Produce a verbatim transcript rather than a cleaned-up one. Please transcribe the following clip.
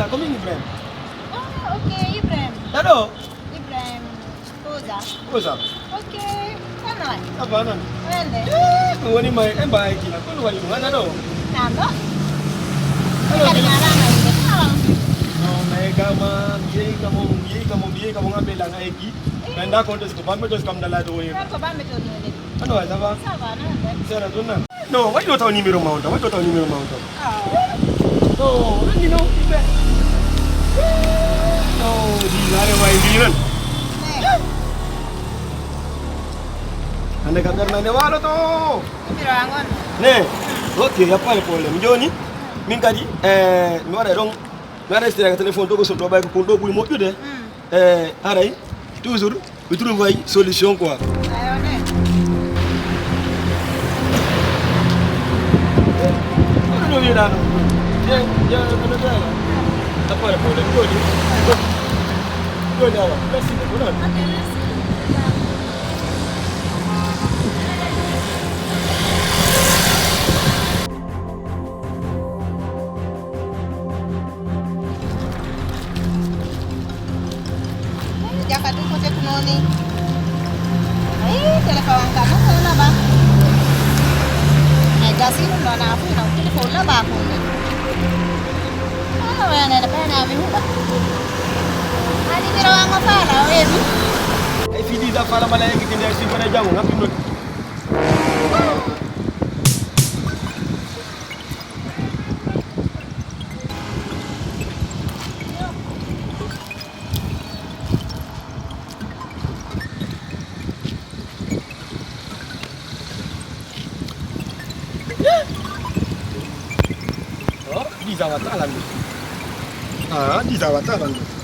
Kono ko min Ibrahim. Ah, ok, Ibrahim. Ɗaɗo? Ibrahim. Kosa. Kosa. Ok. Kono waɗi? Abba nan. Wende. Eh, ko woni mai, en ba aiki na. Kono waɗi ɗum, ana ɗo? Nan ɗo. Kadi na rana inde. Awa. No, na e gama, mi yehi kamo, mi yehi kamo, mi yehi kamo, ngabe la na eki. Eh. Na nda konto siko, bambe to sikam dala to woni. Ko bambe to woni. Ano, ça va? Ça va, non? Sera tunna. No, waɗi ɗo taw numéro ma on tan, waɗi ɗo taw numéro ma on tan. Ah. No, anndi no, ɓiɓɓe. No, digaare wawi mbi noon. Eh. Hannde kam ɓernde nde waaloto. Numéro an on. Ne? Ok, y a pas de problème. Jooni, min kadi, eh, mi waɗa ɗon, mi waɗa extrait ka téléphone to ko son ɗo ɓay ko kon ɗo ɓuri moƴƴude. Mm. Eh, haray, toujours, mi trouve ay solution quoi. Ayo, ne. Kono no wiyeɗa no. Je, je, no, no, no. Après, pour le produit. Produit, alors, merci beaucoup, non? Ok, merci. Jaka ɗum ko tekkunoo nii. Ayi, téléphone am kam, noon ko naɓa. Ay, gasi ɗum ɗo, na fuy, na téléphone naɓa ko nde. Ah, wene, ne pene ami huɗa. Ani biro am o fala, o ebi. Ay, fii ɗi da fala mala yegiti nder si fana jango, ngam ɗum ɗo. Oh, dix ans watta lan ɗo. Ah, dix ans watta lan ɗo.